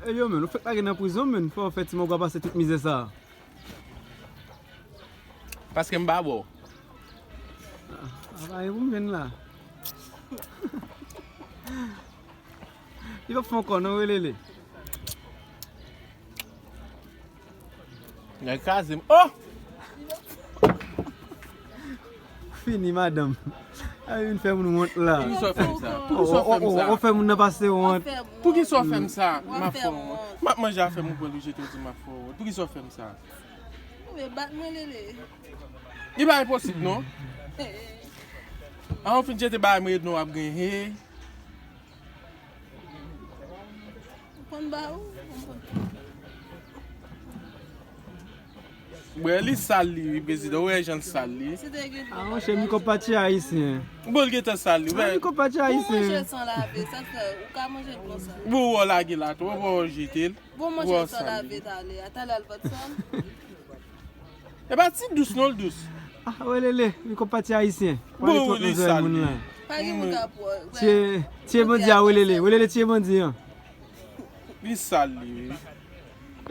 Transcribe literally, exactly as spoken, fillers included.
E yo, men, ou fèk lage nan prizon, men, fò w fè ti mangwa pase tout mizè sa a. Paske m pa bò. A pa gen pou m jwenn la. Li p ap fè ankò non, Welele. Nèg kraze m. Oh! Fini, madanm. A vin fè moun wont la. Poukisa w fè m sa? Poukisa w fè m sa? Ou fè moun nan pase wont. Poukisa w fè m sa? M ap fè w wont. M ap manje afè m, ou pran l, ou jete, ou di m ap fè w wont. Poukisa w fè m sa? Ou vle bat mwen, Lele? Li pa enposib non. An ou fin jete bagay mwen, edon w ap genyen. Ou konn ba ou? Ou konn. Bwè li sal li wi prezidan, ou wè jan l sal li. Si te gen dlo. A monchè, Micop pa ti ayisyen. Bon, l gentan sal li. Pou manje san lave, sa k fè ou ka manje l konsa? Bon, ou lage la tou, ou jete l. Bon, manje san lave talè a, talè al vant sal. E pa ti dous non, l dous. Ah, Welele, Micop pa ti ayisyen. Pale twòp nan zòrèy moun lan. Pa gen moun k ap wè. Tiye, tiye bandi a Welele, Welele tiye bandi an. Li sal li wi.